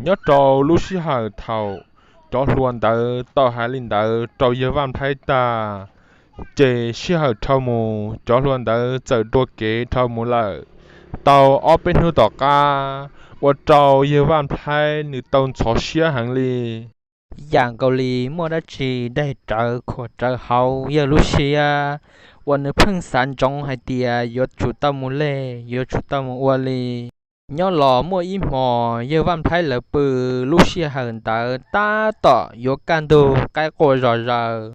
Nyob rau lub sij hawm thaum cov hluas ntawd tau hais li ntawd rau yawg Vaj Nplhaib tag, ces sij hawm dhau mus cov hluas ntawd txawm dua kev dhau mus lawm. Tau ob peb hnub tom qab, ua rau yawg Vaj Nplhaib nws tau ntxhov siab heev li. Yam nkaus li muaj dab tsi daig rawv khuam rawv hauv yawg lub siab, uas nws pheej xav ntsoov hais tias yuav tsum tau mus leg, yuav tsum tau mus ua li. Nyob los muaj ib hmos yawg Vaj Nplhaib lawv pw, lub sij hawm ntawd tab tom yuav kaj ntug qaib qua zom zaws,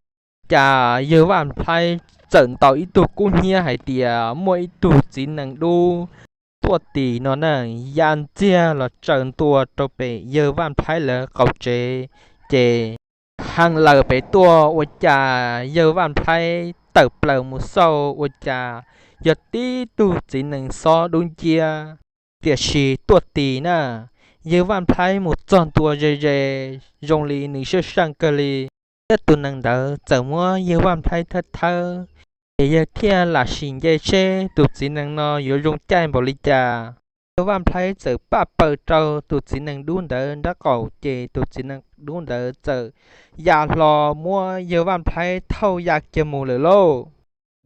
cas yawg Vaj Nplhaib txawm ntaus ib tug kub hnyiab hais tias muaj ib tug txiv nees dub tuaj tim no na, ya ntxiag los tsaws ntua rau pem yawg Vaj Nplhaib lawv qaum tsev, ces hee laws pem tuaj. Ua cas yawg Vaj Nplhaib tawm plaws mus xauj ua cas yog tib tug txiv nees xob dub nciab, tiam sis tuaj tim na, yawg Vaj Nplhaib mus txog ntua ze ze, zoo li nws sab saj kawg li. Thiab tus nees ntawd txawm muab yawg Vaj Nplhaib thawb thawb, ces yawg thiaj lam sim nce seb tus txiv nees no yuav zoo caij npaum li cas. Yawg Vaj Nplhaib txawm paj paws rau tus txiv nees dub ntawd nrab qaum, ces tus txiv nees dub ntawd txawm ya hlo muab yawg Vaj Nplhaib thauj ya kiag mus lawm lauj.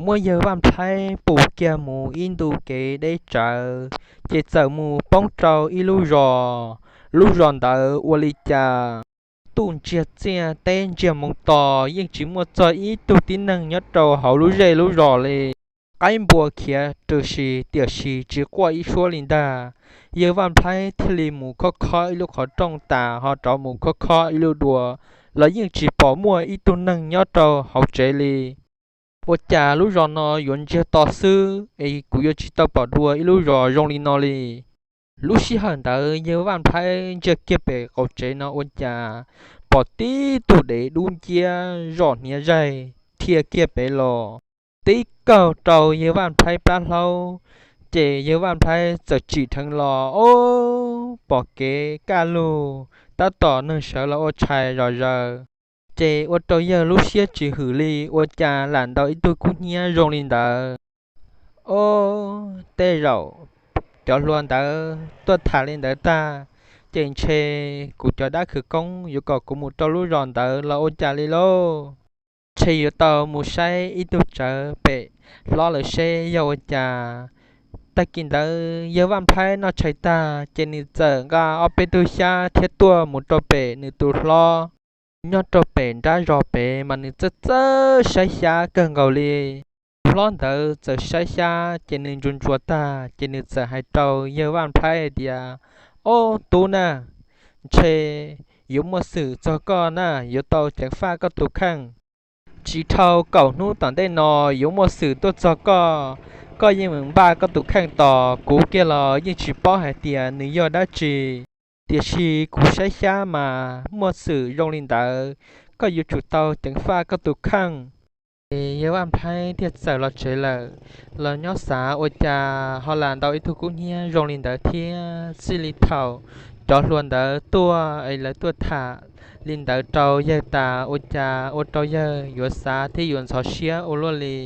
Muab yawg Vaj Nplhaib pus kiag mus ib ntu kev deb tsawv, ces txawm mus poob rau ib lub zos. Lub zos ntawd ua li cas tuj ntsiag txiaj teb ntsiag moo to, yeej tsis muaj txog ib tug tib neeg nyob rau hauv lub zej lub zos li. Qaib npua khiav rws sis tiam sis tsis quaj ib suab li ntag. Yawg Vaj Nplhaib thiaj li mus khob khob ib lub qhov rooj tas ho rov mus khob khob ib lub dua, los yeej tsis pom muaj ib tug neeg nyob rau hauv tsev li. Ua cas lub zos no yuav ntsiag to xwb es kuv yuav tsis tau pom dua ib lub zos zoo li no li. Lub sij hawm ntawd yawg Vaj Nplhaib ntsia kiag pem qaum tsev no ua cas pom tib tug dev dub nciab zom hniav zaig dhia kiag pem los, tib kaug rau yawg Vaj Nplhaib plab hlaub, ces yawg Vaj Nplhaib txawm tsim dheev los, ob, pom kev kaj lug tab tom neeg sawv los ua tshais zom zaws, ces ua rau yawg lub siab tsis hwm li, ua cas lam ntaus ib tug kub hnyiab zoo li ntawd. Ob, tej zaum cov hluas ntawd tuaj tham li ntawd tag, ces ntshe kuv cov dab khawv koob yuav kom kuv mus rau lub zos ntawd los ua cas li lauj. Ntshe yuav tau mus saib ib tug tsawv pem hlob lawv seb yog ua cas. Tag kis ntawd yawg Vaj Nplhaib noj tshais tag, ces nws txawm nqa ob peb tug xyab thiab tuaj mus rau pem nws tus hlob nyob rau pem nrab zos pem, mas nws txawj txawj saib xyab kawg nkaus li. Tus hlob ntawd txawm saib xyab ces nws ntsuas ntsuas tag, ces nws txawm hais rau yawg Vaj Nplhaib hais tias, Ob tub na, ntshe yuav muaj xwm txog koj na, yuav tau ceev faj koj tus kheej. Tsis dhau kaum hnub tom ntej no yuav muaj xwm tuaj txog koj, koj yeej npaj koj tus kheej tos kuv kiag los yeej tsis paub hais tias nws yog dab tsi. Tiam sis kuv saib xyab mas muaj xwm zoo li ntawd, koj yuav tsum tau ceev faj koj tus kheej. Ces yawg Vaj Nplhaib thiaj txawm los tsev lawm. Los nyob xav ua cas ho lam ntaus ib tug kub hnyiab zoo li ntawd thiab. Txij li thaum cov hluas ntawd tuaj es lawv tuaj tham li ntawd rau yawg tas, ua cas ua rau yawg yuav xav thiab yuav ntxhov siab ua luaj li.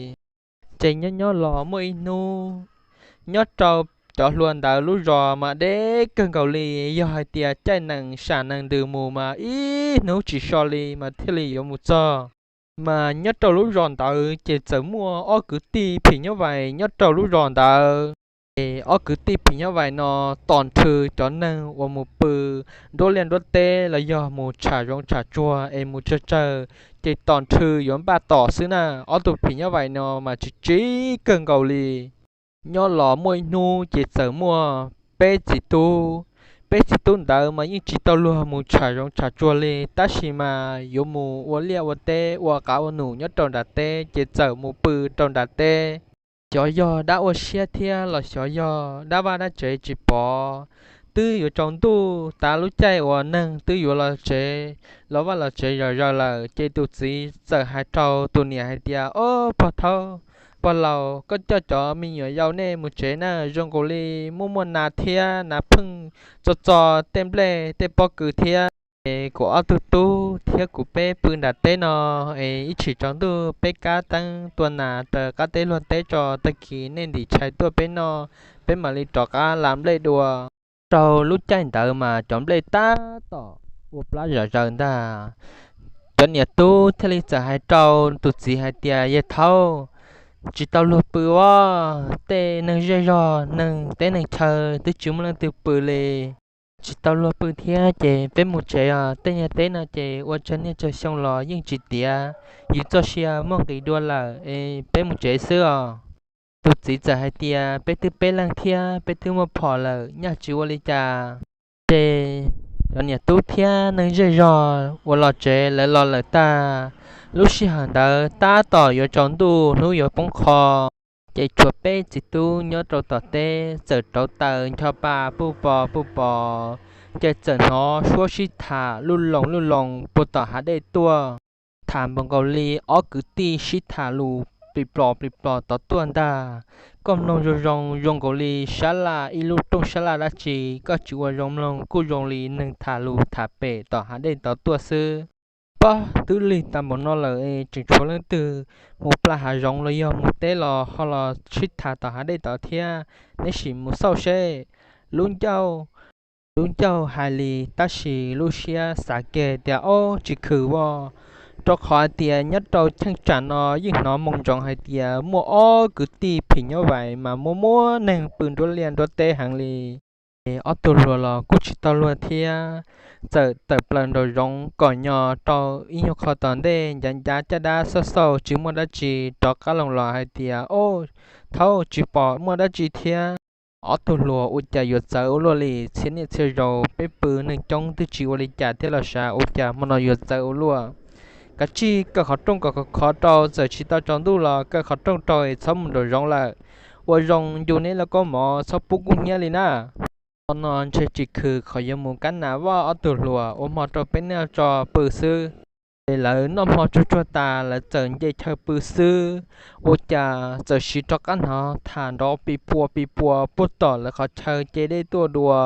Ces nyob nyob los muaj ib hnub, nyob rau cov hluas ntawd lub zos mas deb kawg nkaus li. Yog hais tias caij nees sam nees ntws mus mas ib hnub tsis so li mas thiaj li yuav mus txog. Mas nyob rau lub zos ntawd ces txawm muaj ob kwv tij phim nyuj vais nyob rau lub zos ntawd. Ces ob kwv tij phim nyuj vais no tos nrhw cov neeg uas mus pw nruab liaj nruab teb los yog mus tsham zoov tsham tsuag es mus tsawg tsawg, ces tos nrhw yuav npaj tom xwb na. Ob tug phim nyuj vais no mas tsis tsim kawg nkaus li. Nyob los muaj ib hnub ces txawm muaj peb txiv tub. Peb txiv tub ntawd mas yeej tsis tau luag mus tsham zoov tsham tsuag li, tab sis mas yuav mus ua liaj ua teb ua qav ua num nyob rau nram teb, ces txawm mus pw rau nram teb. Xyov yog dab ua siab thiab los xyov yog dab vaj dab tsev tsis pom, twb yuav tsaus ntuj tas lub caij uas neeg twb yuav los tsev, los vaj los tsev zom zaws lawm, ces tus txiv txawm hais rau tus niam hais tias, Ob, pog thaub, pog laus, koj coj cov me nyuam yaus nej mus tsev na, zoo nkaus li muaj muaj nas thiab nas pheej txo txo tej nplej tej pob kws thiab. Es kuv ob tug tub thiab kuv peb pw nram teb no, es ib tsam tsaus ntuj peb kab teeb tua nas raws qab teb luag teb tso, tag kis nej ntim tshais tuaj peb noj, peb mam li rov qab la nplej dua. Rau lub caij ntawd mas cov nplej tab tom ua plab zom zaws ntag. Cov niam tub thiaj li txawm hais rau tus txiv hais tias, Yawg thaub, tsis tau luag pw os, tej neeg zej zog neeg teb neeg chaw twb tsis muaj leej twg pw li. Tsis tau luag pw thiab ces peb mus tsev os, tej niag teb no ces ua tsawg niaj tsawg xyoo los yeej tsis tiav, yus txoj sia muaj nqis dua lawm es peb mus tsev xwb os. Tus txiv txawm hais tias, Peb twb peb leeg thiab peb twb muaj phom lawm, nyaj tsis ua li cas. Ces cov niam tub thiab neeg zej zog uas los tsev lawv los lawm tag. Lub sij hawm ntawd tab tom yuav tsaus ntuj hnub yuav poob qho, ces tshuav peb txiv tub nyob rau tom teb txawm rauv taws ncho pa puj pos puj pos, ces txawm hnov suab sib tham luj loos luj loos puag tom hav dej tuaj. Tham npaum nkaus li ob kwv tij sib tham lus plis plos plis plos tod tuaj ntag. Koj mloog zoo zoo zoo nkaus li sab laj ib lub rooj sab laj dab tsi, koj tsis ua zoo mloog kuj zoo li neeg tham lus tham pem tom hav dej tod tuaj xwb. Pob, twb lig tas npaum no lawm es tseem tshuav leej twg mus pla hav zoov los yog mus teb los ho los sib tham tom hav dej tod thiab, neb sim mus xauj seb. Lub ncauj, lub ncauj hais li tab sis lub siab xav kiag tias, Ob, tsis khwm as, rau qhov hais tias nyob rau cheeb tsam no yeej hnov moo ntsoov hais tias muaj ob kwv tij phim nyuj vais mas muaj muab neeg pw nruab liaj nruab teb heev li. Es ob tug hluas los kuj tsis tau luag thiab, txawm tawm plaws nraum zoov kom nyo rau ib nyuag qho tom ntej ncav ncav caj dab xauj xauj tsis muaj dab tsi, rov qab loo los hais tias, Ob, thaub, tsis pom muaj dab tsi thiab. Ob tug hluas ua cas yuav txawv ua luaj li, txhia niaj txhia zaus peb pw neeg coob twb tsis ua li cas thiab los sav, ua cas hmo no yuav txawv ua luaj. Kav tsij kaw qhov rooj kom khov khov rau, txawm tsis tau tsaus ntuj los kaw qhov rooj rau es txhob mus nraum zoov lawm. Ua zoo ncu neb lub kaub mov txhob pub kub hnyiab li na. Hmo no ntshe tsis khwm, qhov yuav mus kab nas vaj ob tug hluas ua hmo rau peb noj tso pw xwb. Ces lawv noj hmo tsuag tsuag tas lawv txawm nce chaw pw xwb, ua cas txawm sim rov qab hnov tham nrov pis puas pis puas puag tom lawv qhov chaw ce dej tuaj dua.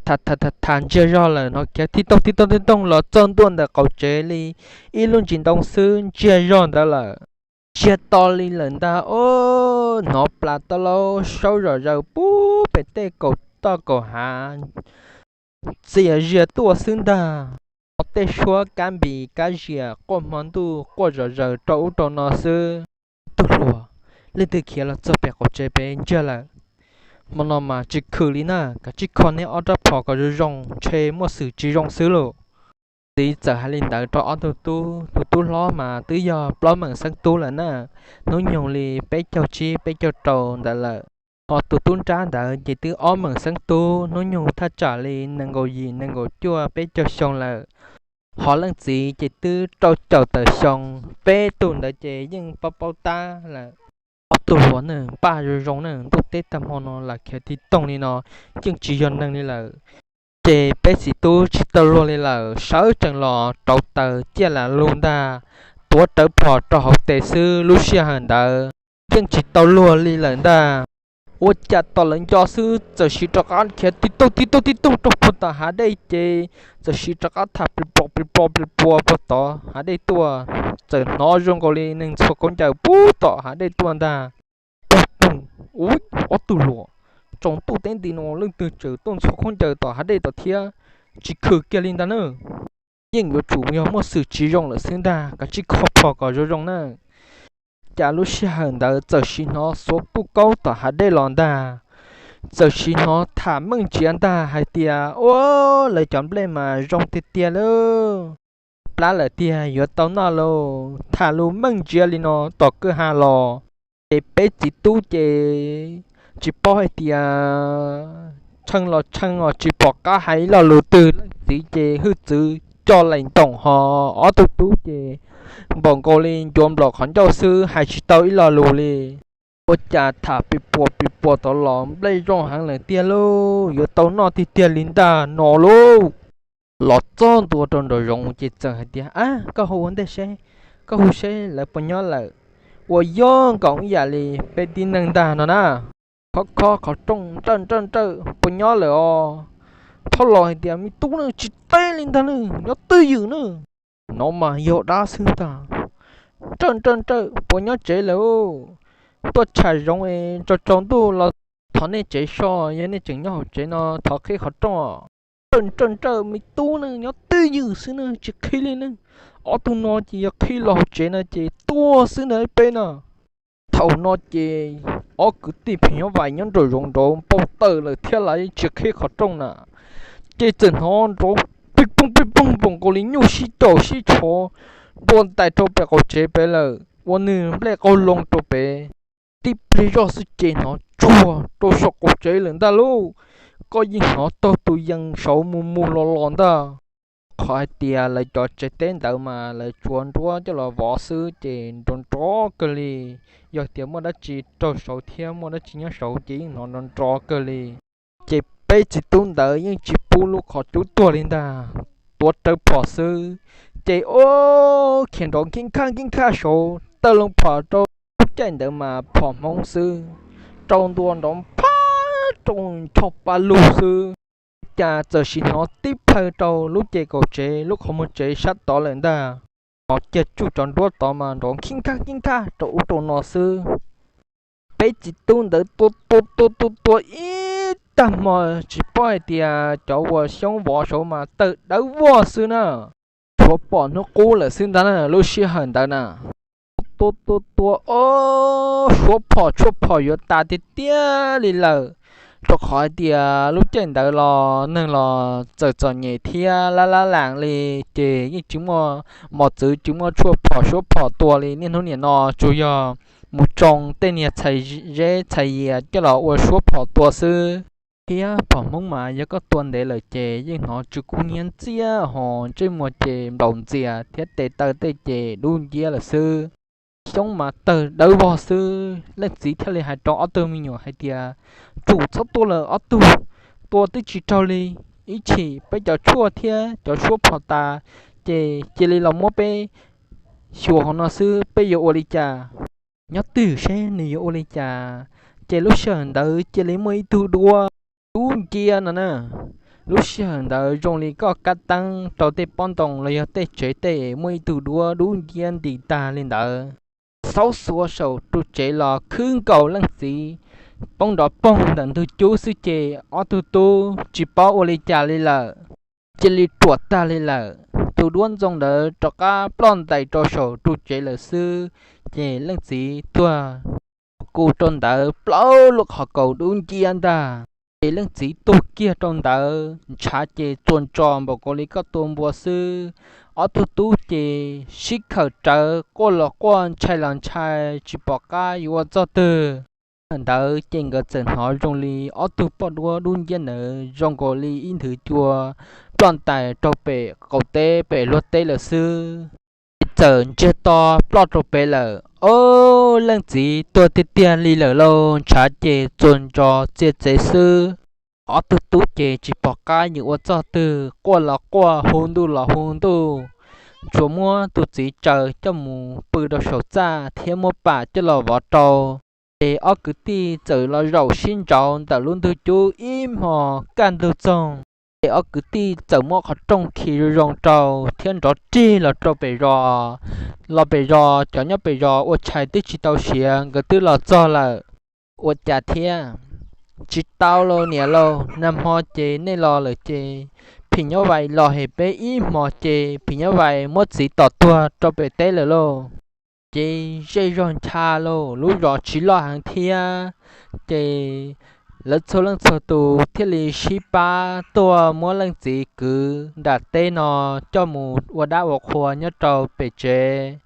Tham tham tham tham ntsiag zog lawm no khiav tib tooj tib tooj tib tooj los txog ntua ntawm qaum tsev li ib lub ntsis ntoo xwb ntsiag zog ntawd lawm. Ntsiag to li lawm ntag, hnov plas tau laub saub zom zaws puag pem tej kaum toj kaum hav txias zias tuaj xwb ntag. Hnov tej suab kab npis kab zias quaj hmo ntuj quaj zom zaws rau ub rau no xwb. Ob tug hluas, leej twg khiav los txog pem qaum tsev pem ntsiag lawm. Hmo no mas tsis khwm li na, kav tsij kho neb ob rab phom kom zoo zoo, ntshe muaj xwm tsis zoo xwb lauj. Txiv txawm hais li ntawd rau ob tug tub, tus tub hlob mas twb yog plaub meem xeeb tub lawm na, hnub nyoog li peb caug tsib peb caug rau ntawd lawm. Ho tus tub nrab ntawd ces twb ob meem xeeb tub, hnub nyoog thaj tsam li nees nkaum yim nees nkaum cuaj peb caug xyoo lawm. Ho leej txiv ces twb rau caum tawm xyoo, peb tug ntawd ces yeej paub paub tab lawm. Ob tug hluas ne, npaj zoo zoo ne, ntuj teb tag hmo no lam khiav tib tooj li no, yeej tsis yog neeg li lawm. Ces peb txiv tub tsis tau luag li lawm, sawv tsees los rauv taws ciaj lam lug ntag, tuav rawv phom rau hauv tes xwb. Lub sij hawm ntawd yeej tsis tau luag li lawm ntag. Ua cas tom lawv nco xwb txawm sim rov qab khiav tib tooj tib tooj tib tooj rau puag tom hav dej ces txawm sim rov qab tham plis pos plis pos plis pos puag tom hav dej tuaj, txawm hnov zoo nkaus li neeg ntxhua khaub ncaws puag tom hav dej tuaj ntag. Ub, ob tug hluas, tsaus ntuj teb nti no leej twg tseem tuaj ntxhua khaub ncaws tom hav dej tom thiab, tsis khwm kiag li ntag na. Yeej yuav tsum yog muaj xwm tsis zoo lawm xwb ntag, kav tsij kho phom kom zoo zoo na. Cas lub sij hawm ntawd txawm sim hnov xuav puj kaub tom hav dej los ntag, txawm sim hnov tham meej ntsia ntag hais tias, Ua, lawv cov nplej mas zoo tiag tiag lauj, plab lawm tiag yuav tau noj lauj, tham lus meej ntsia li no tom kwj ha los. Ces peb txiv tub ces tsis paub hais tias tshee los tshee os tsis pom qab hais ib lo lus twg, leej txiv ces hwj txwv coj laim ntoom ho ob tug tub ces npaum nkaus li ncuav nplaum qhov ncauj xwb hais tsis tau ib lo lus li. Ua cas tham pis puas pis puas tod los nplej zoo heev lawm tiag lauj, yuav tau noj tiag tiag li ntag no lauj. Los txog ntua rau nraum zoov ces txawm hais tias, Ab, koj hu ua ntej seb, koj hu seb lawv puas nyob lawm. Ua yog nkaus ib yam li peb tib neeg ntag no na. Khob khob qhov rooj, Nrawj nrawj nrawj, puas nyob lawm os? Thoj los hais tias, Me tub ne, tsis teb li ntag ne, nyob twj ywm ne. No mas yog dab xwb ntag. Nrawj nrawj nrawj, puas nyob tsev lawm? Tuaj tsham zoov es tsaus tsaus ntuj los Thov nej tsev so, yog nej tseem nyob hauv tsev no thov qhib qhov rooj. Nrawj nrawj nrawj, me tub ne nyob twj ywm xwb ne tsis qhib li ne. Ob tug no ces yog qhib los hauv tsev no ces tuag xwb ntag peb no. Thaum no ces ob kwv tij phim nyuj vais nyob nraum zoov nraud npau taws lawm thiab lawv tsis qhib qhov rooj na. Ces txawm hnov nrov pij pooj pij pooj npaum nkaus li nyuj sib caum sib tshov nrua ntais rau pem qaum tsev pem lawm ua nws nplej qaug loo rau pem. Tib pliag zoj xwb ces hnov tsuag rau saum qaum tsev lawm ntag lauj. Koj yeej hnov taug tus yees saud mus mus los los ntag. Qhov hais tias lawv cov tsev teb ntawd mas lawv tsuav nruab coj los vov xwb ces nrov nrov kawg li. Yog tias muaj dab tsi raug saud thiab muaj dab tsi nyob saud ces yeej hnov nrov nrov kawg li. Ces peb txiv tub ntawd yeej tsis pub lub qhov cub tuag li ntag, tuav rawv phom xwb. Ces ua khiav nrov nkij nkaj nkij nkaj saud tawg loo phom rau lub caij ntawd mas phom Hmoob xwb, rau ntua nrov phaj rau ncho pa lug xwb. Cas txawm sim hnov tib plhaw rau lub ces kaum tsev lub qhov muag tsev sab tod lawm ntag. Hnov kiag tsuj cov nruab tod mas nrov nkij nkaj nkij nkaj rau ub rau no xwb. Peb txiv tub ntawd tua tua tua tua tua ib tag hmo tsis paub hais tias cov uas xyoob vov saud mas tawg dawb vog xwb na. Tshuav pom hnub qub lawm xwb ntag na lub sij hawm ntawd na. Tua tua tua, o, suab phom tshuaj phom yuav tas tiag tiag li lawm, rau qhov hais tias lub caij ntawd los neeg los txawm txom nyem thiab lab lab laam li, ces yeej tsis muaj mos txwv tsis muaj tshuaj phom suab phom tua li. Niaj hnub nim no tsuas yog mus tsoo tej niag txhais zeb txhais yias coj los ua suab phom tua xwb. Thiab phom Hmoob mas yog koj tua ntev lawm ces yeej hnov tsw kub hnyiab ntxiab ho ntsej muag ces nplaum ntxias thiab tes taw tej ces dub nciab lawm xwb. Xyoob mas tawg dawb vog xwb, leej txiv thiaj li hais rau ob tug me nyuam hais tias, tsum txhob tua lawm ob tug, tua twb tsis raug li, ib chim peb cov tshuaj thiab cov suab phom tas, ces cia li los muab peb xyuas hauv no xwb peb yuav ua li cas? Nyob twj ywm seb nws yuav ua li cas. Ces lub sij hawm ntawd cia li muaj ib tug duab dub nciab no na. Lub sij hawm ntawd zoo li koj kab teeb rau tej pob ntoo los yog tej tsev tej muaj ib tug duab dub nciab nti tag li ntawd, xaub xuav saum ru tsev los khwb nkaus leej txiv poob nrov poog ntawm ntug cub xwb ces ob tug tub tsis paub ua li cas li lawm, cia li ruam tag li lawm. Tus duab ntxoo ntawd rov qab ploj ntais rau saum ru tsev lawm xwb, ces leej txiv tuag kuj rau ntawd plaub lub qhov kaus dub nciab ntag. Ces leej txiv tuag kiag rau ntawd ntshav ces txuas ntsos npaum nkaus li koj tua npua xwb. Ob tug tub ces sib khawm rawv quaj los quaj ntshai los ntshai tsis pom qab yuav ua txog twg. Ntawd ces nkawd txawm hnov zoo li ob tug poj duab dub nciab ntawd zoo nkaus li ib nthwv cua ploj ntais rau pem qaum teb pem luag teb lawm xwb. Ces txawm ntsiag to ploj rau pem lawm. Ob, leej txiv tuag tiag tiag li lawm lauj, ntshav ces txuas ntsos txiav txev xwb. Ob tug tub ces tsis pom qab yuav ua txog twg, quaj los quaj hu ntuj los hu ntuj, tsuas muab tus txiv tsaws coj mus pw rau saum txaj thiab muab pam coj los vov rau. Ces ob kwv tij txawm los zaum sib ntsauv ntawm lub ntug cub ib hmos kaj ntug txoog. Ces ob kwv tij txawm muab qhov rooj khi zoo zoo rau thiab nrov rig los rau pem zos. Los pem zos cov nyob pem zos ua tshais twb tsis tau siav nkawd twb los txog lawm. Ua cas thiab? Tsis tau lauj niam lauj, nag hmo ces nej los lawm ces phim nyuj vais los hem peb ib hmos ces phim nyuj vais muab txiv tom tuag rau pem teb lawm lauj. Ces zej zog ncha lauj, lub zos tsis loj heev thiab. Ces lawv txhua leej txhua tus thiaj li sib pab tuaj muab leej txiv kwv nram teb no coj mus ua dab ua qhua nyob rau pem tsev.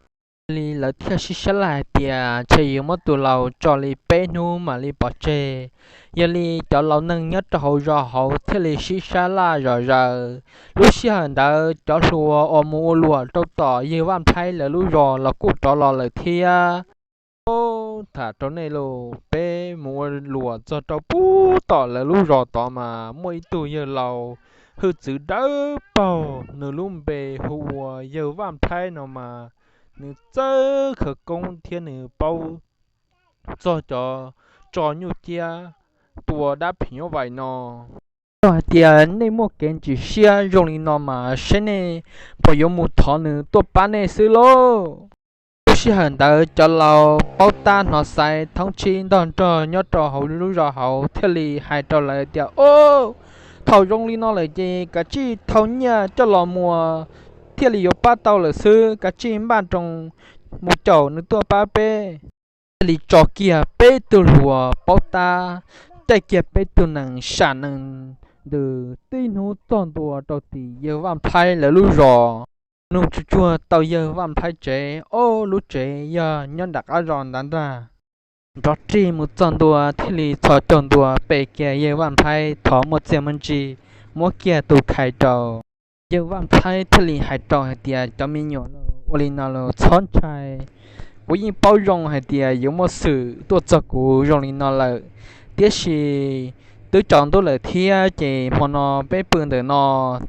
Li lawv thiaj sib sab laj hais tias ntshe yuav muab tus laus tso li peb hnub mam li pov tseg. Yog li cov laus neeg nyob rau hauv zos hauv thiaj li sib sab laj zom zaws. Lub sij hawm ntawd cov hluas uas mus ua luam rau tom yawg Vaj Nplhaib lawv lub zos los kuj rov los lawm thiab. Ov, tham rau nej lauj, peb mus ua luam txog rau pub tom lawv lub zos tod mas muaj ib tug yawg laus hwj txwv dawb paug, nws lub npe hu ua yawg Vaj Nplhaib no mas nws txawj khawv koob thiab nws paub txog cov tso nyuj ciab tua dab phim nyuj vais no. Yog hais tias nej muaj kev ntsim siab zoo li no mas saib nej puas yuav mus thov nws tuaj pab nej xwb lauj. Sij hawm ntawd cov laus paub tab hnov xaiv thoob tsib ntog nrog nyob rau hauv lub zos hauv thiaj li hais rau lawv tias, Au, thaum zoo li no lawm ces kav tsij thau nyiaj coj los muas thiaj li yuav pab tau lawm xwb, kav tsij npaj nroos mus caum nws tuaj pab peb. Thiaj li tso kiag peb tug hluas paub tab, caij kiag peb tug nees sam nees ntws tib hnub txog ntua rau tim yawg Vaj Nplhaib lawv lub zos. Nug tsuj tsuag tau yawg Vaj Nplhaib tsev, ob lub tsev yog nyob nram qab zos ntawd ntag. Nrov rig mus txog ntua thiaj li txhos caug ntua pe kiag yawg Vaj Nplhaib thov muaj txiaj muaj ntsig, muab kiag tus khais rau. Yawg Vaj Nplhaib thiaj li hais rau hais tias, Cov me nyuam, ua li no los txhob ntshai. Kuv yeej paub zoo hais tias yuav muaj xwm tuaj txog kuv zoo li no lawm, tiam sis twb tsaus ntuj lawm thiab ces hmo no peb pw ntawm no,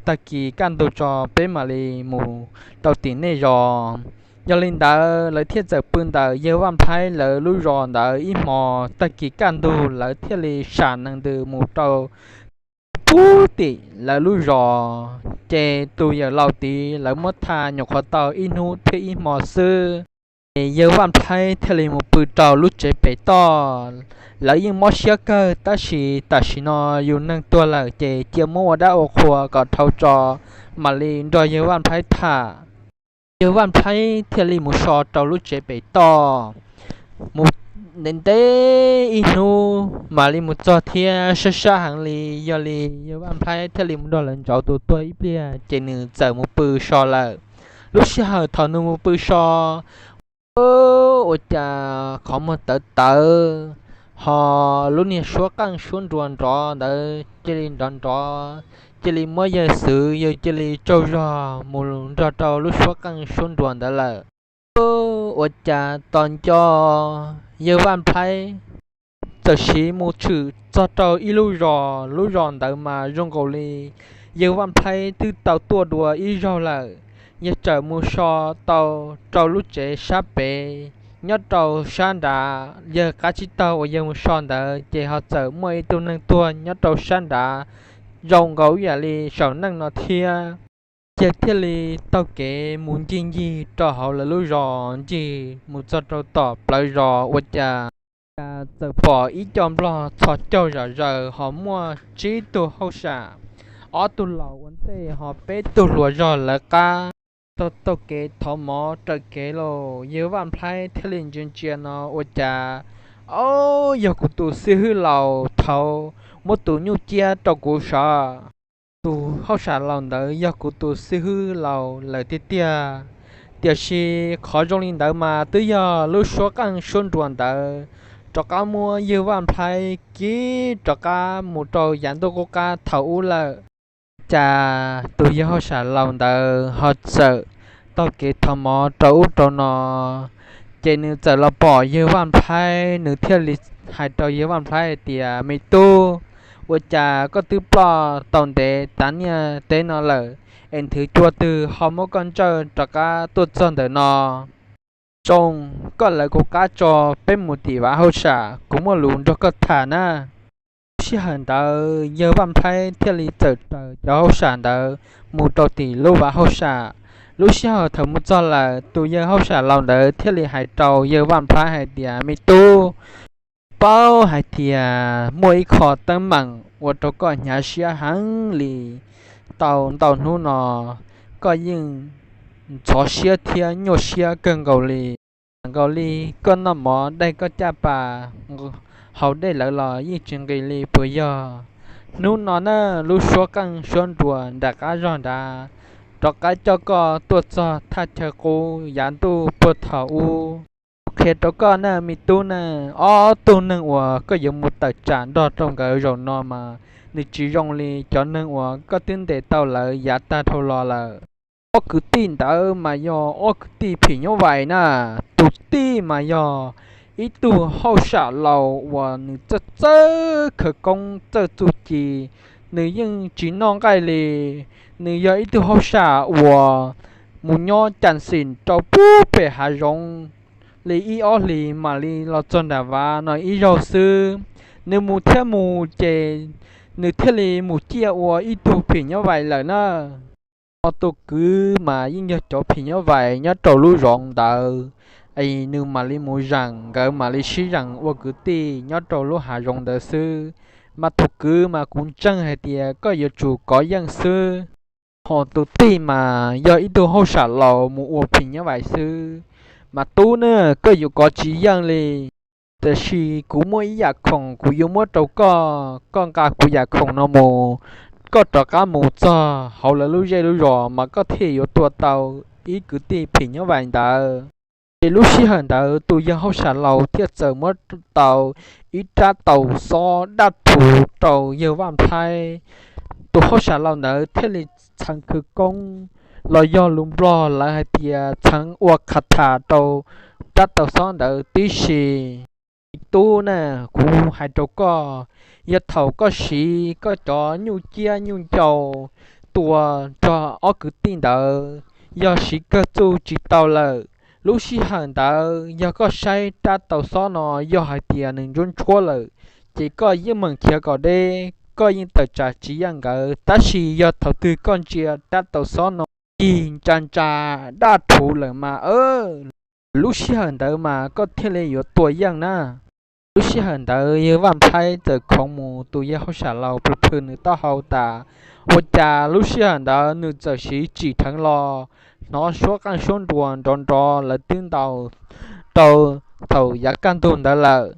tag kis kaj ntug tso peb mam li mus rau tim nej zos. Yog li ntawd lawv thiaj txawm pw ntawm yawg Vaj Nplhaib lawv lub zos ntawd ib hmos, tag kis kaj ntug lawv thiaj li sam nees ntws mus rau pub tim lawv lub zos. Ces tus yawm laus tid lawv muab tha nyuam qhuav tau ib hnub thiab ib hmo xwb, ces yawg Vaj Nplhaib thiaj li mus pw rau lub tsev pem toj. Lawv yeej mob siab kawg, tab sis tam sim no yus neeg tuag lawm ces cia muab ua dab ua qhua kom dhau tso, mam li nrog yawg Vaj Nplhaib tham. Yawg Vaj Nplhaib thiaj li mus so rau lub tsev pem toj, mus ntev ntev ib hnub mam li mus txog thiab sab sab heev li. Yog li yawg Vaj Nplhaib thiaj li mus nrog lawv ntsaum tus tuag ib pliag ces nws txawm mus pw so lawm. Lub sij hawm thaum nws mus pw so, ua cas qhov muag tawv tawv, ho lub niag suab qeej suab nruas nrov ntawd cia li nrov nrov, cia li muab yawg xwv, yawg cia li tsaug zog mus nrog rau lub suab qeej suab nruas ntawd lawm. Ua cas tos nco yawg Vaj Nplhaib txawm siv mus tshwm txog rau ib lub zos, lub zos ntawd mas zoo nkaus li yawg Vaj Nplhaib twb tau tuaj dua ib zaug lawm. Yawg txawm mus so tau rau lub tsev sab pem, nyob rau sab nrad, yawg qab tsib taug uas yawg mus so ntawd ces ho txawm muaj ib tug neeg tuag nyob rau sab nrad, zoo nkaus ib yam li saum neej no thiab. Yawg thiaj li taug kev mus ncig ncig rau hauv lawv lub zos, ncig mus txog rau tom plawv zos ua cas, cas txawm pom ib co nplog txhos caug zom zaws ho muaj tsib tug hauj sam, ob tug laus ua ntej ho peb tug hluas zog lawv qab. Taug taug kev thov mov raws kev los yawg Vaj Nplhaib thiaj li ntsia ntsia no ua cas, Au, yog kuv tus xib hwb laus thaud muab tus nyuj ciab rau kuv sav. Tus hauj sam laus ntawd yog kuv tus xib hwb laus lawm tiag tiag. Tiam sis qhov zoo li ntawd mas twb yog lub suab qeej suab nruas ntawd rov qab muab yawg Vaj Nplhaib kib rov qab mus rau yav ntuj qub qab thaum ub lawm. Cas tus yawg hauj sam laus ntawd ho txawm taug kev thov mov rau ub rau no, ces nws txawm los pom yawg Vaj Nplhaib, nws thiaj li hais rau yawg Vaj Nplhaib hais tias, Me tub, ua cas koj twb ploj tau ntev tav niaj teb no lawm es nthwv cua twg ho muab koj ntsawj rov qab tuaj txog ntawm no? Zoo, koj lawv kuv qab tso, peb mus tim vav hauj sam, kuv muaj lus nrog koj tham na. Lub sij hawm ntawd yawg Vaj Nplhaib thiaj li txawm raws cov hauj sam ntawd mus rau tim lub vav hauj sam. Lub sij hawm thaum mus txog lawm, tus yawg hauj sam laus ntawd thiaj li hais rau yawg Vaj Nplhaib hais tias, Me tub, paub hais tias muaj ib qho teeb meem ua rau koj hnyav siab heev li. Tau ntau hnub no koj yeej ntxhov siab thiab nyuaj siab kawg nkaus li. Txawm nkaus li koj noj mov daig koj caj pas, haus dej lawm los yeej tsis nqis li puas yog? Hnub no na, lub suab qeej suab nruas nram qab zog nrad rov qab coj koj tuaj txog thaj chaw qub yav ntuj puag thaum ub. Kuv qhia rau koj na me tub na, ob tug neeg uas koj yuav mus tawm tsam nrog rau nkawd zaum no mas nws tsis zoo li cov neeg uas koj twb ntes tau lawv yav tag dhau los lawm. Ob kwv tij ntawd mas yog ob kwv tij phim nyuj vais na. Tus tij mas yog ib tug hauj sam laus uas nws txawj txawj khawv koob txawj txuj ci, nws yeej tsis noj nqaij li. Nws yog ib tug hauj sam uas mus nyob cam xim rau pub pem hav zoov li ib ob hlis mam li los txog nram vav no ib zaug xwb. Nws mus thiab mus ces nws thiaj li mus ciaj ua ib tug phim nyuj vais lawm na. Ob tug kwv mas yeej yog cov phim nyuj vais nyob rau lub zos ntawd, es nws mam li mus zeem, nkawd mam li sib zeem ua kwv tij nyob rau lub hav zoov ntawd xwb. Mas tus kwv mas kuv ntseeg hais tias koj yuav tsum kov yeej xwb. Ho tus tij mas yog ib tug hauj sam laus mus ua phim nyuj vais xwb. Mas tub na, koj yuav kov tsis yeej li. Tiam sis kuv muaj ib yam khoom kuv yuav muab rau koj, koj nqa kuv yam khoom no mus, koj rov qab mus txog hauv lawv lub zej lub zos mas koj thiaj yuav tua tau ib kwv tij phim nyuj vais ntawd. Ces lub sij hawm ntawd tus yawg hauj sam laus thiaj txawm muab tau ib rab taus xob daj rhuv rau yawg Vaj Nplhaib. Tus hauj sam laus ntawd thiaj li txheev khawv koob los yog lus Nplog lawv hais tias txheev ua kha tham rau rab taus xob ntawd tib si. Tub na, kuv hais rau koj, yog thaum koj siv koj cov nyuj ciab nyuj ncau tua nrog ob kwv tij ntawd, yog siv kawg txuj tsis tau lawm. Lub sij hawm ntawd yog koj saib rab taus xob no yog hais tias nws ntsuab ntshuab lawm, ces koj yeej meem khiav kom deb, koj yeej tawm tsam tsis yeej nkawd. Tab sis yog thaum twg koj ntsia rab taus xob no cig ntsa ntsa daj rhuv lawm mas, lub sij hawm ntawd mas koj thiaj li yuav tua yeej na. Lub sij hawm ntawd yawg Vaj Nplhaib txawm khoov mus, tus yawg hauj sam laus plhws plhws nws taub hau tas, ua cas lub sij hawm ntawd nws txawm siv tsim dheev los hnov suab qeej suab nruas nrov nrov lawv twb ntaus rau thaum yav kaj ntug ntawd lawm.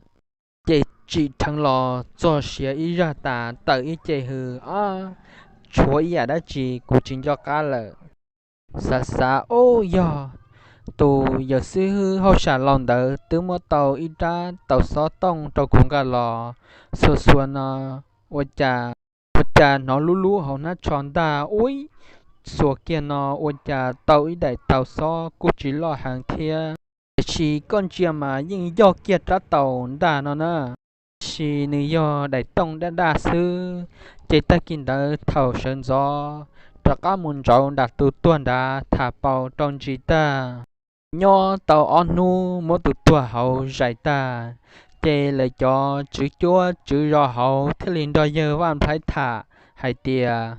Ces tsim dheev los txog siav ib zaj tas tawm ib ce hws, tshuav ib yam dab tsi kuv tsis nco qab lawm. Xav xav, ub, yog tus yawm xib hwb hauj sam laus ntawd twb muab tau ib rab taus xob tooj rau kuv nqa los xuas xuas no, ua cas, ua cas hnov lub lub hauv hnab tsho ntag, ub, xuas kiag no ua cas tau ib daim taus xob kuj tsis loj heev thiab. Tiam sis koj ntsia mas yeej yog kiag rab taus ntag no na, tiam sis nws yog daim tooj daj daj xwb. Ces tag kis ntawd thaum sawv ntxov rov qab mus ntsauv nram tus tuag nrad tham paus rau ntsis tag, nyob tau ob hnub muab tus tuag hauv zais tag, ces lawv cov tswv cuab tswv zos hauv thiaj li nrog yawg Vaj Nplhaib tham hais tias,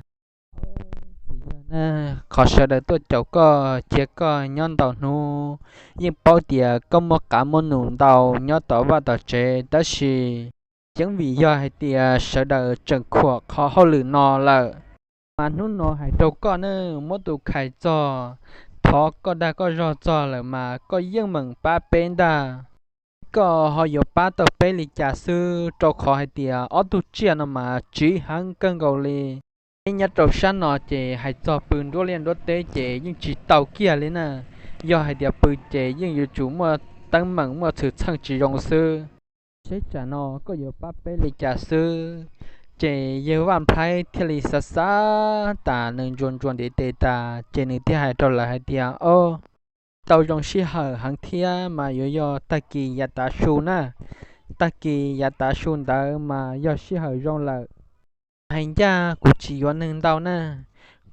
qhov sawv daws tuaj caum koj cia koj nyob ntau hnub, yeej paub tias koj muaj qav muaj num ntau nyob tom vaj tom tsev, tab sis yeej vim yog hais tias sawv daws tseem khuam qhov hauj lwm no lawm. Mas hnub no hais rau koj ne, muab tus khais txog, thov koj dag koj zog txog lawm mas koj yeej meem pab peb ntag. Koj ho yuav pab tau peb li cas xwb, rau qhov hais tias ob tug tsiaj no mas tsiv heev kawg nkaus li. Peb nyob rau sab no ces hais txog pw nruab liaj nruab teb ces yeej tsis tau kiag li na. Yog hais tias pw ces yeej yuav tsum muaj teeb meem muaj xwm txheej tsis zoo xwb. Seb tsam no koj yuav pab peb li cas xwb. Ces yawg Vaj Nplhaib thiaj li xav xav tas nws ntsuas ntsuas ntiv tes tas ces nws thiaj hais rau lawv hais tias, o, tau zoo sij hawm heev thiab mas yuav yog tag kis yav tav su na. Tag kis yav tav su ntawd mas yog sij hawm zoo lawm. Hais ncaj kuv tsis yuav neeg ntau na,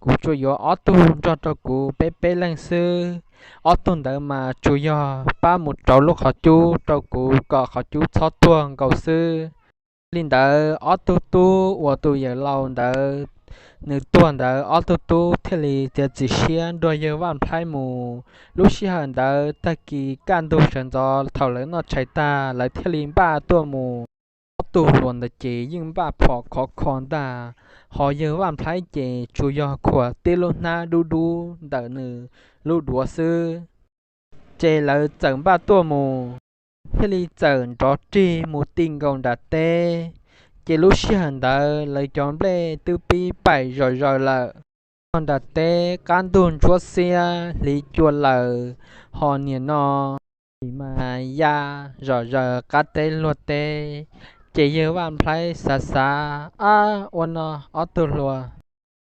kuv tsuas yuav ob tug nrog rau kuv peb peb leeg xwb. Ob tug ntawd mas tsuas yog pab mus rauv lub qhov cub rau kuv kom qhov cub txhob tuag nkaus xwb. Li ntawd ob tug tub uas tus yawm laus ntawd nws tuag ntawd, ob tug tub thiaj li txiav txim siab nrog yawg Vaj Nplhaib mus. Lub sij hawm ntawd tag kis kaj ntug sawv ntxov thaum lawv noj tshais tag lawv thiaj li npaj tuaj mus. Ob tug hluas ntawd ces yeej npaj phom khov kho ntag, ho yawg Vaj Nplhaib ces tsuas yog khuam tib lub hnab dub dub ntawm nws lub duav xwb. Ces lawv txawm npaj tuaj mus, thiaj li txawm nrov rig mus ti nkaus nram teb. Ces lub sij hawm ntawd lawv cov nplej twb pib paim zom zaws lawm. Nyob nram teb qab ntug ntsuab xiab hliv cua laws, ho niam no sim mas ya zom zaws qab teb luag teb. Ces yawg Vaj Nplhaib xav xav, ab, ua no ob tug hluas,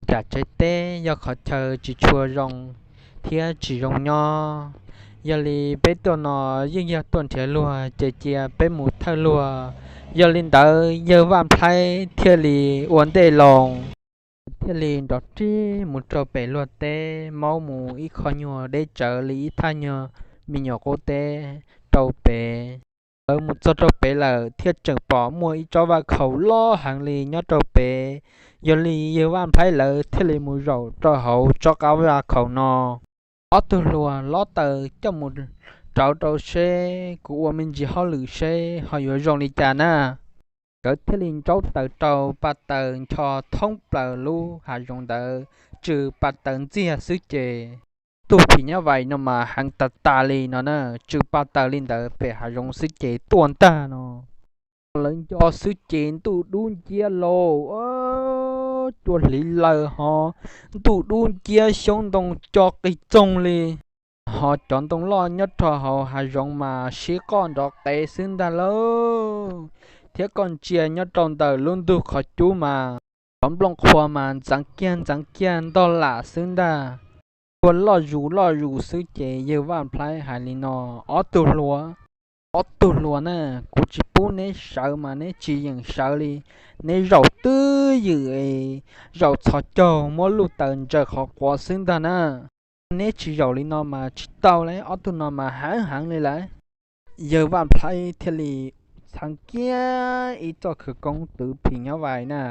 nram tsev teb yog qhov chaw tsis tshua zoo thiab tsis zoo nyob. Yog li peb tuaj no yeej yog tuaj nrhiav luag, ces cia peb mus thawj luag. Yog li ntawd yawg Vaj Nplhaib thiaj li ua ntej loo, thiaj li nrov rig mus rau pem luag teb, maub mus ib qho nyuag deb tsawv li ib thaj nyuag me nyuam qub teb rau pem. Lawv mus txog rau pem lawm thiaj tseem pom muaj ib tsob vaj khaum loj heev li nyob rau pem. Yog li yawg Vaj Nplhaib lawv thiaj li mus zaum rau hauv tsob qab vaj khaum no. Ob tug hluas lob taws coj mus rauv rau seb, kuv ua me ntsis hauj lwm seb ho yuav zoo li cas na. Nkawd thiaj li ntsaub taws rau pa taws ncho thoob plaws lub hav zoov ntawd, tsw pa taws ntxiag xwb ces, tug phim nyab vais no mas heev tas tas li no na, tsw pa taws li ntawd pem hav zoov xwb ces tuaj ntag no. Lawv nco xwb ces ntuj dub nciab lauj, cua hliv laws ho ntuj dub nciab, xyoob ntoo co qig txoog li, ho cov ntoo loj nyob rau hauv hav zoov mas sib qoj nrov qev xwb ntag lauj. Thiab koj ntsia nyob rau ntawm lub ntug qhov cub mas cov nplooj qhuav mas ntxeev kiag ntxeev kiag ntog lam xwb ntag. Ua loj zus loj zus xwb ces yawg Vaj Nplhaib hais li no, ob tug hluas, ob tug hluas na, kuv tsis pub neb sawv mas neb tsis yeem sawv li. Neb zaum twj ywm es zaum txhos caug muab luj taws ntsaws qhov quav xwb ntag na. Neb tsis zaum li no mas tsis tau li, ob tug no mas heev heev li lawm. Yawg Vaj Nplhaib thiaj li txheev kiag ib txoj khawv koob twv phim nyab vais na,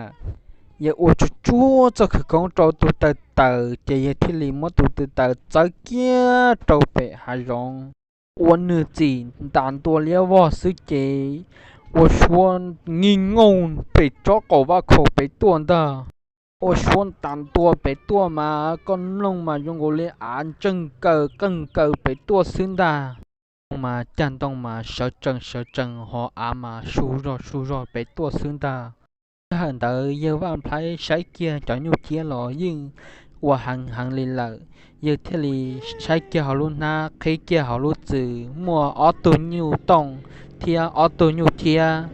yawg ua tsuag tsuag txoj khawv koob rau tus taws taws ces yawg thiaj li muab tus taws taws txawb kiag rau pem hav zoov, ua nws txim ntas ntua liab vog xwb ces ua suab nyig nyooj pem tsob qaum vaj khaum pem tuaj ntag. Ua suab ntas ntua pem tuaj mas koj mloog mas zoo nkaus li av ntseej kaws qeej kaws pem tuaj xwb ntag. Mas cag ntoo mas sawv tsees sawv tsees ho av mas su zog su zog pem tuaj xwb ntag. Sij hawm ntawd yawg Vaj Nplhaib saib kiag cov nyuj ciab los yeej ua heev heev li lawm, yawg thiaj li saib kiag hauv lub hnab qhib kiag hauv lub txwm muaj ob tug nyuj tooj thiab ob tug nyuj ciab.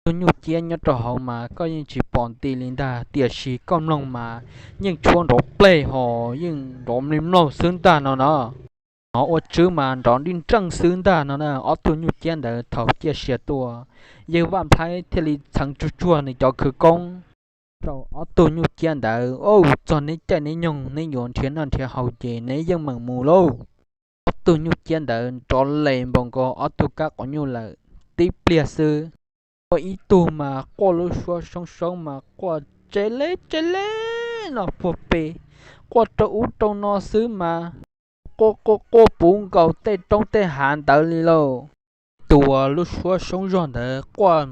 Tug nyuj ciab nyob rau hauv mas koj yeej tsis pom nti li ntag, tiam sis koj mloog mas yeej tshuab nrov pleg ho yeej nrov mlig mlaug xwb ntag no no. Hnov ua tswb mas nrov nrij nreej xwb ntag no na. Ob tug nyuj ciab ntawd thaum ciaj sia tuaj, yawg Vaj Nplhaib thiaj li txheev tsuag tsuag nws cov khawv koob rau ob tug nyuj ciab ntawd, Au, txog neb caij neb nyoog neb yuav nrhiav noj nrhiav haus ces neb yeej meem mus lauj. Ob tug nyuj ciab ntawd nrov les npaum nkaus ob tug kab qhov nyuj lawm. Tib pliag xwb, ua ib tug mas quaj lub suab soob soob mas quaj tse le tse le no puag pem, quaj rau ub rau no xwb mas quaj quaj quaj puv nkaus tej roob tej hav ntawd li lauj. Tus uas lub suab soob zog ntawd quaj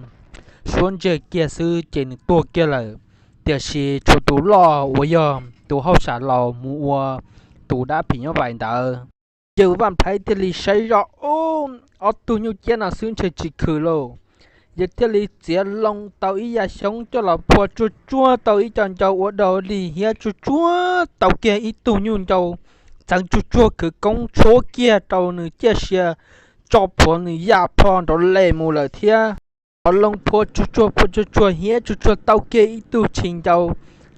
suab ntsiag kiag xwb ces nws tuag kiag lawm, tiam sis tshuav tus loj uas yog tus hauj sam laus mus ua tus dab phim nyuj vais ntawd. Yawg Vaj Nplhaib thiaj li saib zoj, Ub, ob tug nyuj ciab no xwb ntshe tsis khwm lauj. Yawg thiaj li txiav loo tau ib yav xyoob coj los phua tsuag tsuag tau ib co ncau ua dog dig hiab tsuag tsuag tau kiag ib tug nyuj ncau, txheev tsuag tsuag khawv koob tshuab kiag rau nws ciaj sia tso plhuav nws ya plho nrov les mus lawm thiab. Txiav loo phua tsuag tsuag phua tsuag tsuag hiab tsuag tsuag tau kiag ib tug tshis ncau,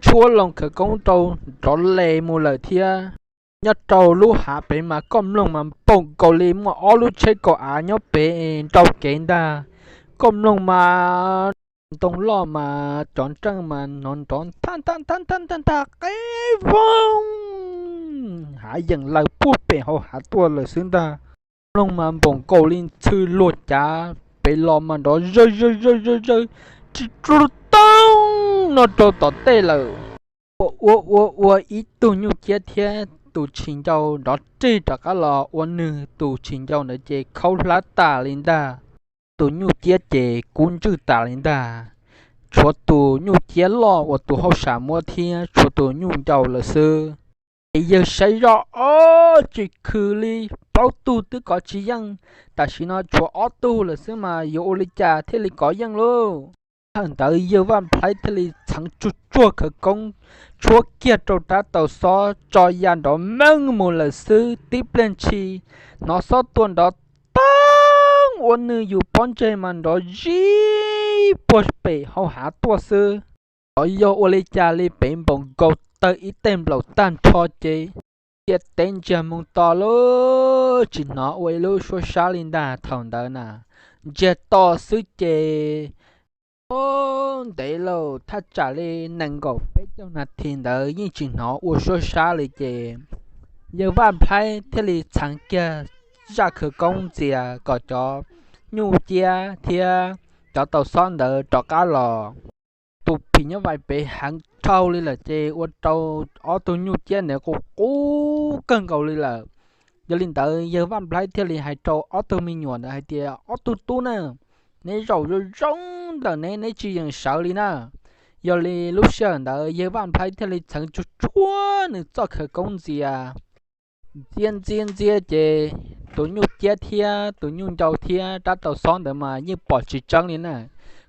tshuab loo khawv koob rau nrov les mus lawm thiab. Nyob rau lub hav pem mas koj mloog mas npaum nkaus li muaj ob lub tsheb kaum av nyob pem nrau kev ntag. Koj mloog mas ntoo loj mas cov nreej mas hnov nrov ntag ntag ntag ntag ntag ntag qeb voog, hav yeem laws puag pem hauv hav tuaj lawm xwb ntag. Mloog mas npaum nkaus li ntxhw luag cav, pem los mas nrov zawj zawj zawj zawj zawj, tsis tsuj toog no rau tom tej lawm. Ua ua ua ua ib tug nyuj ciab thiab tus tshis ncau nrov reg rov qab los ua nws tus tshis ncau ntawd ces khaub hlab tas li ntag. Tus nyuj ciab ces kub ntswj tas li ntag. Tshuav tus nyuj ciab loj uas tus hauj sam muab thiab tshuav tus nyuj ncau lawm xwb. Ces yawg saib zoj, Ob, tsis khwm li, plaub tug twb kov tsis yeej, tam sim no tshuav ob tug lawm xwb mas yuav ua li cas thiaj li kov yeej lauj? Thaum ntawd yawg Vaj Nplhaib thiaj li txheev tsuag tsuag khawv koob tshuab kiag rau rab taus xob tso ya nrov meej mus lawm xwb. Tib pliag ntshis hnov xob tua nrov toog ua nws yus pob ntseg mas nrov zib puag pem hauv hav tuaj xwb. Xyov yog ua li cas li pem npaum nkaus tawg ib teg nplaum tag nrho ces cia teb ntsiag moo to lawm tsis hnov ua ib lub suab sab li ntag. Thaum ntawd na ntsiag to xwb ces ntev lauj, thaj tsam li nees nkaum peb caug nas this ntawd yeej tsis hnov ua suab sab li ces yawg Vaj Nplhaib thiaj li txheev kiag zaj khawv koob ntxias kom cov nyuj ciab thiab cov taus xob ntawd rov qab los. Tus phim nyuj vais pem heev dhau li lawm ces ua rau ob tug nyuj ciab ntawd qus qub kawg nkaus li lawm. Yog li ntawd yawg Vaj Nplhaib thiaj li hais rau ob tug me nyuam ntawd hais tias, Ob tug tub na, neb zaum zoo zoo ntawm neb, neb tsis yeem sawv li na. Yog li lub sij hawm ntawd yawg Vaj Nplhaib thiaj li txheev tsuag tsuag nws txoj khawv koob ntxias. Ntxias ntxias ntxias ces tus nyuj ciab thiab tus nyuj ncau thiab rab taus xob ntawd mas yeej pom tsis tseeb li na.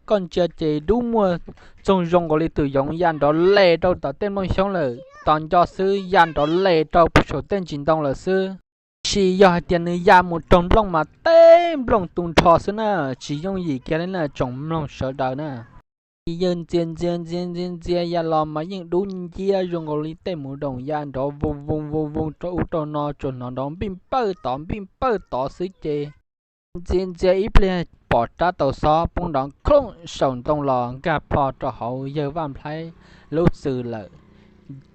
Koj ntsia ces dub muag txoog zoo nkaus li tus yoov ya nrov les rau tom tej nplooj xyoob lawm, tos nco xwb ya nrov les rau puag saum tej ntsis ntoo lawm xwb. Tiam sis yog hais tias nws ya mus raug nplooj mas tej nplooj tu nrho xwb na, tsis yooj yim kiag li na tsoom mloog sawv daws na. Yawg ntxias ntxias ntxias ntxias ntxias ya los mas yeej dub nciab zoo nkaus li tej mus doom ya nrov voo voo voo voo rau ub rau no, tsuas hnov nrov npij npawj tod npij npawj tod xwb ces ntxias ntxias ib pliag pom rab taus xob poob nrov khooj saum ntoo los nkag plho rau hauv yawg Vaj Nplhaib lub txwm lawm.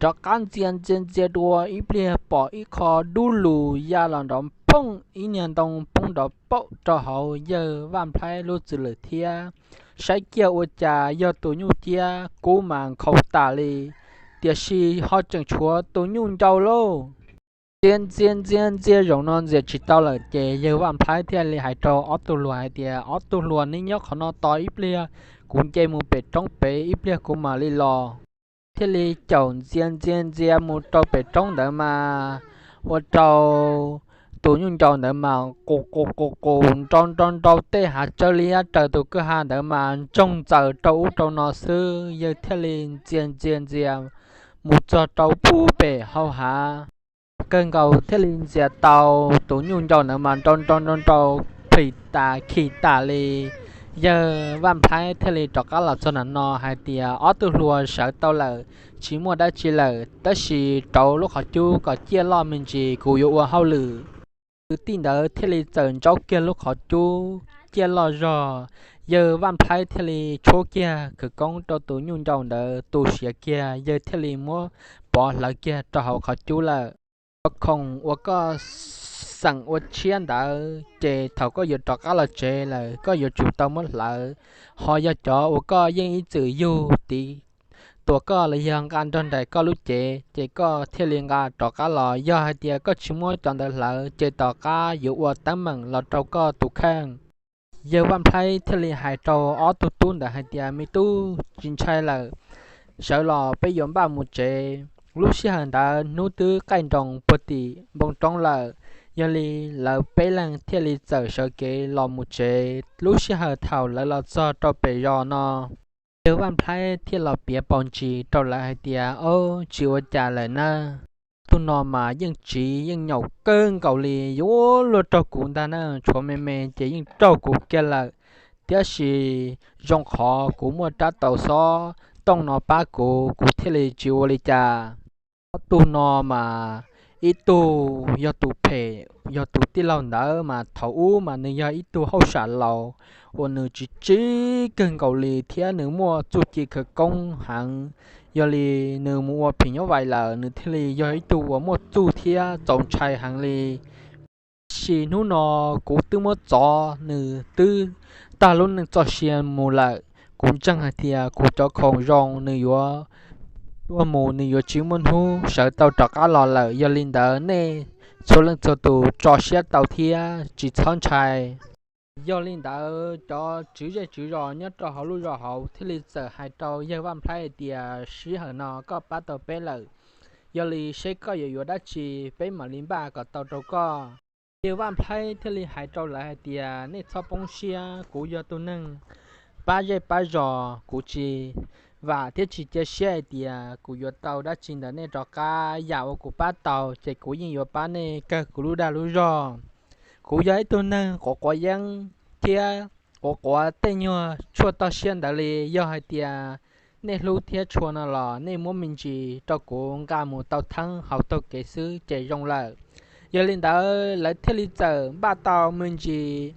Rov qab ntxias ntxias ntxias dua ib pliag pom ib qho dub lug ya los nrov phooj ib niag ntoo poob nrov paum rau hauv yawg Vaj Nplhaib lub txwm lawm thiab. Saib kiag ua cas yog tus nyuj ciab kub mas nkhaus tas li, tiam sis ho tseem tshuav tus nyuj ncau lauj. Ntxias ntxias ntxias ntxias zaum no ntxias tsis tau lawm ces yawg Vaj Nplhaib thiaj li hais rau ob tug hluas hais tias, Ob tug hluas, neb nyob qhov no tos ib pliag, kuv nce mus pem roob pem ib pliag kuv mam li los. Thiaj li caum ntxias ntxias ntxias mus rau pem roob ntawd mas ua rau tus nyuj ncau ntawd mas qus qus qus qus nrau nrau nrau tej hav tsawb liab raws tus kwj ha ntawd mas ntsoog ntxaws rau ub rau no xwb. Yawg thiaj li ntxias ntxias ntxias mus txog rau puag pem hau hav kawg nkaus thiaj li ntxias tau tus nyuj ncau ntawd mas nrau nrau nrau nrau, phim tas khim tas li. Yawg Vaj Nplhaib thiaj li rov qab los txog nram no hais tias, Ob tug hluas, sawv tau lawm, tsis muaj dab tsi lawm, tab sis rauv lub qhov cub kom ciaj loj me ntsis kuv yuav ua hauj lwm. Kwv tij ntawd thiaj li txawm ntsaub kiag lub qhov cub ciaj loj zog. Yawg Vaj Nplhaib thiaj li tshuab kiag khawv koob rau tus nyuj ncau ntawd tu siav kiag, yawg thiaj li muab pov hlawv kiag rau hauv qhov cub lawm. Cov khoom uas koj xeem ua tshiab ntawd ces thaum koj yuav rov qab los tsev lawm koj yuav tsum tau muab hlawv. Ho yog cov uas koj yeej ib txwm yug tiv tuam koj los yog nqa nrog nraim koj lub cev ces koj thiaj li nqa rov qab los. Yog hais tias koj tsis muab cov ntawd hlawv ces tom qab yuav ua teeb meem los rau koj tus kheej. Yawg Vaj Nplhaib thiaj li hais rau ob tug tub ntawd hais tias, Me tub, tsis ntshai lawm, sawv los peb yuav npaj mus tsev. Lub sij hawm ntawd hnub twb qaij nroos puag tim npoo roob lawm, yog li lawv peb leeg thiaj li txawm sawv kev los mus tsev. Lub sij hawm thaum lawv los txog rau pem zos no, yawg Vaj Nplhaib thiaj los piav paus ntsis rau lawv hais tias, Ob, tsis ua cas lawm na. Ob tug no mas yeej tsiv yeej nyaum kawg nkaus li, yuav luag raug kuv ntag na, tshuav me me ces yeej raug kuv kiag lawm. Tiam sis zoo qhov kuv muaj rab taus xob tooj no pab kuv, kuv thiaj li tsis ua li cas. Ob tug no mas ib tug yog tus phem, yog tus tij laug ntawd mas thaum ub mas nws yog ib tug hauj sam laus uas nws tsiv tsiv kawg nkaus li thiab nws muaj txuj ci khawv koob heev. Yog li nws mus ua phim nyuj vais lawm nws thiaj li yog ib tug uas muaj txuj thiab txaus ntshai heev li. Tiam sis hnub no kuv twb muab txov nws twb tag lub neej txoj sia mus lawm. Kuv ntseeg hais tias kuv cov khoom zoo nws yuav tuag mus, nws yuav tsis muaj hnub sawv tau rov qab los lawm. Yog li ntawd nej txhua leej txhua tus tso siab tau thiab tsis txhob ntshai. Yog li ntawd cov tswv zej tswv zos nyob rau hauv lub zos hauv thiaj li txawm hais rau yawg Vaj Nplhaib hais tias, Sij hawm no koj pab tau peb lawm, yog li seb koj yuav yuav dab tsi peb mam li npaj kom tau rau koj. Yawg Vaj Nplhaib thiaj li hais rau lawv hais tias, Nej txhob poob siab, kuv yog tus neeg pab zej pab zos, kuv tsis vam thiab tsis cia siab hais tias kuv yuav tau dab tsi ntawm nej rov qab. Yam uas kuv pab tau ces kuv yeej yuav pab nej kawg kuv lub dag lub zog. Kuv yog ib tug neeg quav quav yeeb thiab quav quav tej nyuag tshuaj toj siab ntawd li. Yog hais tias nej hlub thiab tshua no los nej muab me ntsis rau kuv nqa mus tau theeb haus taug kev xwb ces zoo lawm. Yog li ntawd lawv thiaj li txawm npaj tau me ntsis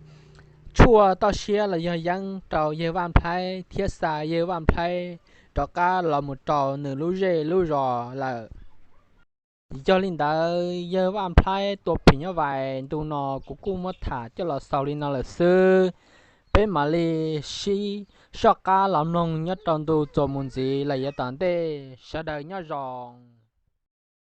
tshuaj toj siab los yog yeeb rau yawg Vaj Nplhaib thiab xa yawg Vaj Nplhaib rov qab los mus rau nws lub zej lub zos lawm. Yog li ntawd yawg Vaj Nplhaib tua phim nyuj vais ntu no kuv kuj muab tham coj los xaus li no lawm xwb. Peb mam li sib soj qab los mloog nyob rau ntu txuas mus ntxiv los yav tom ntej. Sawv daws nyob zoo.